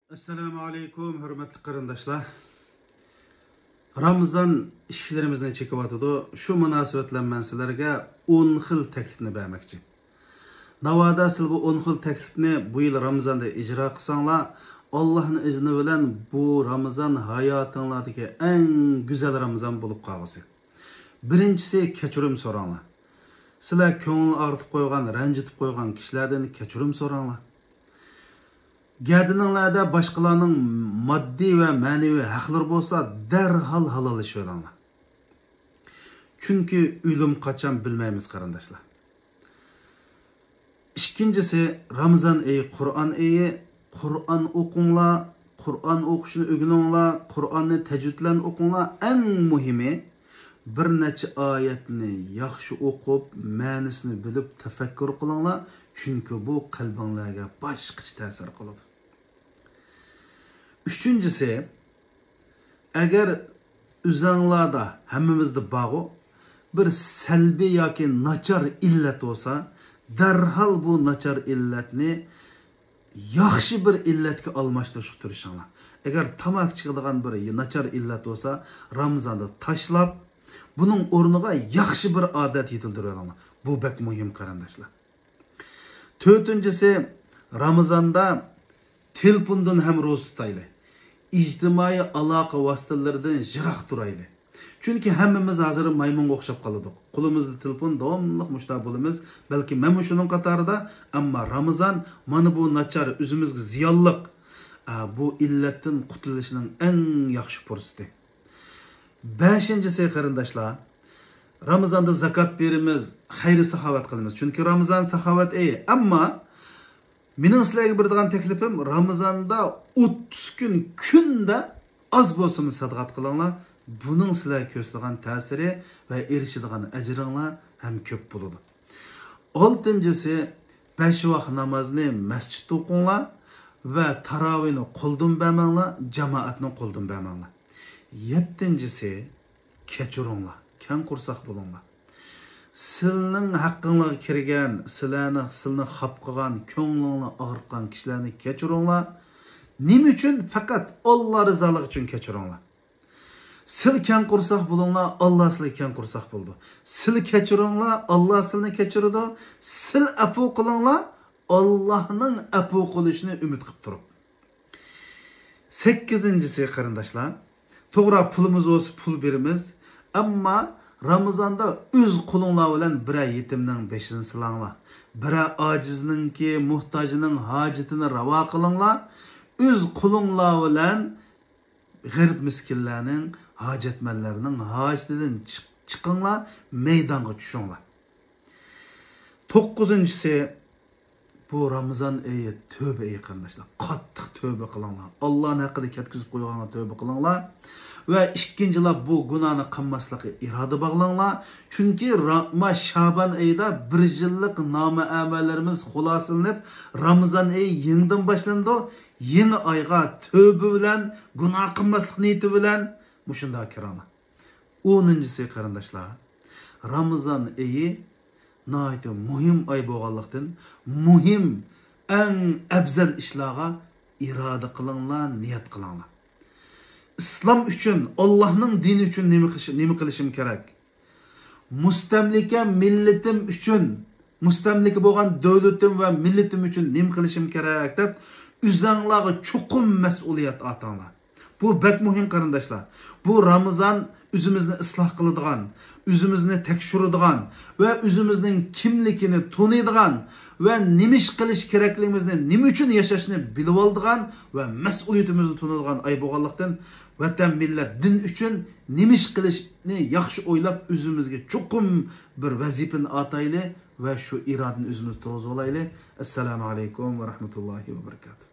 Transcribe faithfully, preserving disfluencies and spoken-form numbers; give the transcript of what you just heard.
ئەسسالامۇ ئەلەيكۇم، ھۆرمەتلىك قېرىنداشلار. رامىزان ئىشىكلىرىمىزنى چېكىۋاتىدۇ. شۇ مۇناسىۋەت بىلەن مەن سىلەرگە ئون خىل تەكلىپنى بەرمەكچى. ناۋادا سىلەر بۇ ئون خىل تەكلىپنى بۇ يىل رامىزاندا ئىجرا قىلساڭلار، ئاللاھنىڭ ئىزنى بىلەن بۇ رامىزان ھاياتىڭلاردىكى ئەڭ گۈزەل رامىزان بولۇپ قالغۇسى. بىرىنچىسى، كەچۈرۈم سوراڭلار. سىلەر كۆڭلىنى ئاغرىتىپ قويغان، رەنجىتىپ قويغان كىشىلەردىن كەچۈرۈم سوراڭلار. گەدىنىڭلەردە باشقىلارنىڭ ماددىي ۋە مەنىۋى ھەقلىرى بولسا، دەرھال ھالاللىشىۋېلىڭلار. چۈنكى ئۆلۈم قاچان بىلمەيمىز، قېرىنداشلار. ئىككىنچىسى، رامىزان ئېيى قۇرئان ئېيى. قۇرئان ئوقۇڭلار، قۇرئان ئوقۇشنى ئۆگىنىڭلار، قۇرئاننى تەجۋىد بىلەن ئوقۇڭلار. ئەڭ مۇھىمى، بىر نەچچە ئايەتنى ياخشى ئوقۇپ، مەنىسىنى بىلىپ تەپەككۇر قىلىڭلار، چۈنكى بۇ قەلبىڭلارغا باشقىچە تەسىر قىلىدۇ. ئۈچىنچىسى، ئەگەر ئۆزەڭلاردا، ھەممىمىزدە بارغۇ، بىر سەلبىي ياكى ناچار ئىللەت بولسا، دەرھال بۇ ناچار ئىللەتنى ياخشى بىر ئىللەتكە ئالماشتۇرۇشقا تىرىشىڭلار. ئەگەر تاماكا چېكىدىغان بىر ناچار ئىللەت بولسا، رامىزاندا تاشلاپ، بۇنىڭ ئورنىغا ياخشى بىر ئادەت يېتىلدۈرۈۋېلىڭلار. بۇ بەك مۇھىم، قېرىنداشلار. تۆتىنچىسى، رامىزاندا تېلېفوندىن ھەم روزا تۇتايلى. ئىجتىمائىي ئالاقە ۋاسىتىلىرىدىن يىراق تۇرايلى. چۈنكى ھەممىمىز ھازىر مايمۇنغا ئوخشاپ قالدۇق. قولىمىزدا تېلېفون، داۋاملىق مۇشۇنداق بولىمىز. بەلكى مەنمۇ شۇنىڭ قاتارىدا، ئەمما رامىزان مانا بۇ ناچار، ئۆزىمىزگە زىيانلىق، ئا، بۇ ئىللەتتىن قۇتۇلۇشنىڭ ئەڭ ياخشى پۇرسىتى. بەشىنچىسى، قېرىنداشلار، رامىزاندا زاكات بېرىمىز، خەير-ساخاۋەت قىلىمىز. چۈنكى رامىزان ساخاۋەت ئېيى. ئەمما مېنىڭ سىلەرگە بېرىدىغان تەكلىپىم، رامىزاندا ئوتتۇز كۈن كۈندە ئاز بولسىمۇ سەدىقات قىلىڭلار. بۇنىڭ سىلەرگە كۆرسىتىدىغان تەسىرى ۋە ئېرىشىدىغان ئەجرىڭلار ھەم كۆپ بولىدۇ. ئالتىنچىسى، بەش ۋاق نامازنى مەسچىتتە ئوقۇڭلار ۋە تاراۋىنى قولدىن بەرمەڭلار، جامائەتنى قولدىن بەرمەڭلار. يەتتىنچىسى، كەچۈرۈڭلار، كەڭ قورساق بولۇڭلار. سىلنىڭ ھەققىڭلارغا كىرگەن، سىلەرنى، سىلنى خاپا قىلغان، كۆڭلۈڭلارنى ئاغرىتقان كىشىلەرنى كەچۈرۈڭلار. نېمە ئۈچۈن؟ پەقەت ئاللا رىزالىقى ئۈچۈن كەچۈرۈڭلار. سىل كەڭ قورساق بولۇڭلار، ئاللا سىلگە كەڭ قورساق بولىدۇ. سىل كەچۈرۈڭلار، ئاللا سىلنى كەچۈرىدۇ. سىل ئەپۇ قىلىڭلار، ئاللانىڭ ئەپۇ قىلىشىنى ئۈمىد قىلىپ تۇرۇپ. سەككىزىنچىسى، قېرىنداشلار، توغرا، پۇلىمىز بولسا پۇل بېرىمىز، ئەمما رامىزاندا ئۆز قولۇڭلار بىلەن بىرەر يېتىمنىڭ بېشىنى سىلاڭلار، بىرەر ئاجىزنىڭكى، موھتاجنىڭ ھاجىتىنى راۋا قىلىڭلار، ئۆز قولۇڭلار بىلەن غېرىب مىسكىنلەرنىڭ، ھاجەتمەنلەرنىڭ ھاجىتىدىن چىق-، چىقىڭلار، مەيدانغا چۈشۈڭلار. توققۇزىنچىسى، بۇ رامىزان ئېيى تۆبە ئېيى، قېرىنداشلار. قاتتىق تۆبە قىلىڭلار. ئاللانىڭ ھەققىدە كەتكۈزۈپ قويغانغا تۆبە قىلىڭلار. ۋە ئىككىنچىلاپ، بۇ گۇناھنى قىلماسلىققا ئىرادە باغلاڭلار. چۈنكى را-، ما شابان ئېيىدا بىر يىللىق نامە ئەمەللىرىمىز خۇلاسىلىنىپ، رامىزان ئېيى يېڭىدىن باشلىنىدۇ. يېڭى ئايغا تۆبە بىلەن، گۇناھ قىلماسلىق نىيىتى بىلەن مۇشۇنداق كىرىڭلار. ئونىنچىسى، قېرىنداشلار، رامىزان ئېيى ناھايىتى مۇھىم ئاي بولغانلىقتىن، مۇھىم، ئەڭ ئەۋزەل ئىشلارغا ئىرادە قىلىڭلار، نىيەت قىلىڭلار. ئىسلام ئۈچۈن، ئاللانىڭ دىنى ئۈچۈن نېمە قىلىش-، نېمە قىلىشىم كېرەك؟ مۇستەملىكە مىللىتىم ئۈچۈن، مۇستەملىكە بولغان دۆلىتىم ۋە مىللىتىم ئۈچۈن نېمە قىلىشىم كېرەك دەپ، ئۆزەڭلارغا چوقۇم مەسئۇلىيەت ئاتاڭلار. بۇ بەك مۇھىم، قېرىنداشلار. بۇ رامىزان ئۆزىمىزنى ئىسلاھ قىلىدىغان، ئۆزىمىزنى تەكشۈرىدىغان ۋە ئۆزىمىزنىڭ كىملىكىنى تونۇيدىغان ۋە نېمە ئىش قىلىش كېرەكلىكىمىزنى، نېمە ئۈچۈن ياشاشنى بىلىۋالىدىغان ۋە مەسئۇلىيىتىمىزنى تونۇيدىغان ئاي بولغانلىقتىن، ۋەتەن، مىللەت، دىن ئۈچۈن نېمە ئىش قىلىشنى ياخشى ئويلاپ، ئۆزىمىزگە چوقۇم بىر ۋەزىپىنى ئاتايلى ۋە شۇ ئىرادىنى ئۆزىمىزدە تۇرغۇزۇۋالايلى. ئەسسالامۇ ئەلەيكۇم ۋە رەھمەتۇللاھى ۋە بەرىكاتۇھ.